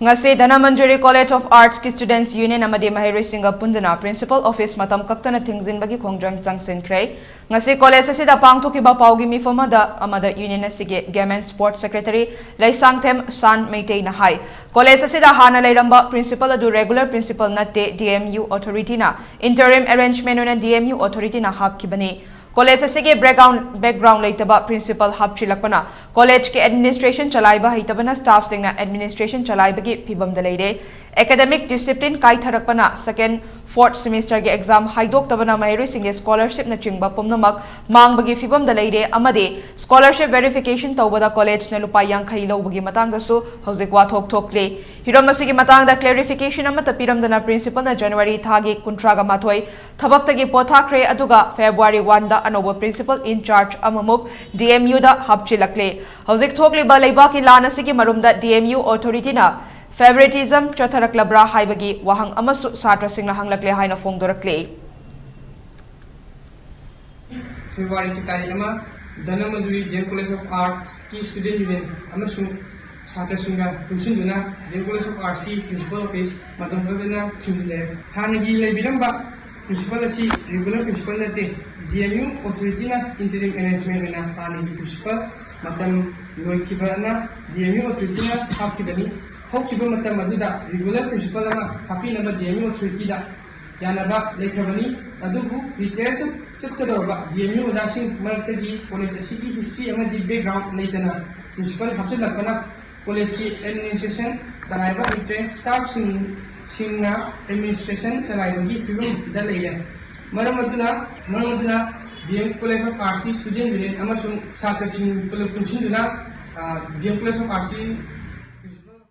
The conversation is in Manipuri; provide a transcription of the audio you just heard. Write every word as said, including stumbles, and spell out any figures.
ꯉꯁꯤ ꯙꯅꯃꯟꯖꯨꯔꯤ College of Arts ꯀꯤ Students Union ꯑꯃꯗꯤ ꯃꯍꯩꯔꯣꯏꯁꯤꯡꯒ ꯄꯨꯟꯗꯨꯅ Principal Office ꯃꯇꯝ ꯀꯛꯇꯅ ꯊꯤꯡꯖꯤꯟꯕꯒꯤ ꯈꯣꯡꯖꯪ ꯆꯪꯁꯤꯟꯈ꯭ꯔꯦ꯫ ꯉꯁꯤ college ꯑꯁꯤꯗ ꯄꯥꯡꯊꯣꯛꯈꯤꯕ ꯄꯥꯎꯒꯤ ꯃꯤꯐꯝ ꯑꯃꯗ, ꯑꯃꯗ union ꯑꯁꯤꯒꯤ Game and Sports Secretary Leishangthem Shan ꯃꯩꯇꯩꯅ high, college ꯑꯁꯤꯗ ꯍꯥꯟꯅ ꯂꯩꯔꯝꯕ principal ꯑꯗꯨ regular principal ꯅꯠꯇꯦ, D M U authority ꯅ interim arrangement ꯑꯣꯏꯅ D M U authority ꯅ ꯍꯥꯞꯈꯤꯕꯅꯤ꯫ College ꯑꯁꯤꯒꯤ background, background ꯂꯩꯇꯕ principal ꯍꯥꯞꯆꯤꯜꯂꯛꯄꯅ college ꯀꯤ administration ꯆꯂꯥꯏꯕ ꯍꯩꯇꯕꯅ staff ꯁꯤꯡꯅ administration ꯆꯂꯥꯏꯕꯒꯤ ꯐꯤꯚꯝꯗ ꯂꯩꯔꯦ꯫ Academic discipline ꯀꯥꯏꯊꯔꯛꯄꯅ second, fourth semester ꯒꯤ exam ꯍꯥꯏꯗꯣꯛꯇꯕꯅ ꯃꯍꯩꯔꯣꯏꯁꯤꯡꯒꯤ scholarship ꯅꯆꯤꯡꯕ ꯄꯨꯝꯅꯃꯛ ꯃꯥꯡꯕꯒꯤ ꯐꯤꯚꯝꯗ ꯂꯩꯔꯦ ꯑꯃꯗꯤ scholarship verification ꯇꯧꯕꯗ college ꯅ ꯂꯨꯄꯥ ꯌꯥꯡꯈꯩ ꯂꯧꯕꯒꯤ ꯃꯇꯥꯡꯗꯁꯨ ꯍꯧꯖꯤꯛ ꯋꯥꯊꯣꯛ ꯊꯣꯛꯂꯤ꯫ ꯍꯤꯔꯝ ꯑꯁꯤꯒꯤ ꯃꯇꯥꯡꯗ clarification ꯑꯃꯠꯇ ꯄꯤꯔꯝꯗꯅ principal ꯅ January ꯊꯥꯒꯤ ꯀꯨꯟꯊ꯭ꯔꯥꯒ ꯃꯥꯊꯣꯏ ꯊꯕꯛꯇꯒꯤ ꯄꯣꯊꯥꯈ꯭ꯔꯦ, ꯑꯗꯨꯒ February one ꯗ ꯑꯅꯧꯕ principal in charge ꯑꯃꯃꯨꯛ D M U ꯗ ꯍꯥꯞꯆꯤꯜꯂꯛꯂꯦ꯫ ꯍꯧꯖꯤꯛ ꯊꯣꯛꯂꯤꯕ ꯂꯩꯕꯥꯛꯀꯤ ꯂꯥꯟ ꯑꯁꯤꯒꯤ ꯃꯔꯨꯝꯗ D M U authority ꯅ favoritism ꯆꯠꯊꯔꯛꯂꯕ꯭ꯔꯥ ꯍꯥꯏꯕꯒꯤ ꯋꯥꯍꯪ ꯑꯃꯁꯨ ꯁꯥꯇ꯭ꯔꯁꯤꯡꯅ ꯍꯪꯂꯛꯂꯦ ꯍꯥꯏꯅ ꯐꯣꯡꯗꯣꯔꯛꯂꯦ꯫ February ꯒꯤ ꯇꯥꯔꯤꯛ ꯑꯃ, Dhanamanjuri D M College of Arts ꯀꯤ Student Union ꯑꯃꯁꯨꯡ ꯁꯥꯇ꯭ꯔꯁꯤꯡꯒ ꯄꯨꯟꯁꯤꯟꯗꯨꯅ D M College of Arts ꯀꯤ Principal Office ꯃꯇꯝ ꯀꯛꯇꯅ ꯊꯤꯡꯖꯤꯜꯂꯦ꯫ ꯍꯥꯟꯅꯒꯤ ꯂꯩꯕꯤꯔꯝꯕ principal ꯑꯁꯤ regular principal ꯅꯠꯇꯦ, D M U authority ꯅ interim arrangement ꯑꯣꯏꯅ ꯍꯥꯟꯅꯒꯤ principal ꯃꯇꯝ ꯂꯣꯏꯈꯤꯕꯅ D M U authority ꯅ ꯍꯥꯞꯈꯤꯕꯅꯤ꯫ ꯍꯧꯈꯤꯕ ꯃꯇꯝ ꯑꯗꯨꯗ regular principal ꯑꯃ ꯍꯥꯞꯄꯤꯅꯕ D M U authority ꯗ ꯌꯥꯅꯕ ꯂꯩꯈ꯭ꯔꯕꯅꯤ, ꯑꯗꯨꯕꯨ retire ꯆꯠ-, ꯆꯠꯀꯗꯧꯔꯕ D M U ꯑꯣꯖꯥꯁꯤꯡ ꯃꯔꯛꯇꯒꯤ college ꯑꯁꯤꯒꯤ history ꯑꯃꯗꯤ background ꯂꯩꯇꯅ principal ꯍꯥꯞꯆꯤꯜꯂꯛꯄꯅ college ꯀꯤ administration ꯆꯂꯥꯏꯕ ꯍꯩꯇ꯭ꯔꯦ, staff ꯁꯤꯡ, ꯁꯤꯡꯅ administration ꯆꯂꯥꯏꯕꯒꯤ ꯐꯤꯕꯝꯗ ꯂꯩꯔꯦ꯫ ꯃꯔꯝ ꯑꯗꯨꯅ, ꯃꯔꯝ ꯑꯗꯨꯅ D M College of Arts ꯀꯤ Student Union ꯑꯃꯁꯨꯡ ꯁꯥꯇ꯭ꯔꯁꯤꯡ ꯄꯨꯂꯞ ꯄꯨꯟꯁꯤꯟꯗꯨꯅ, ꯑ, D M College of Arts ꯀꯤ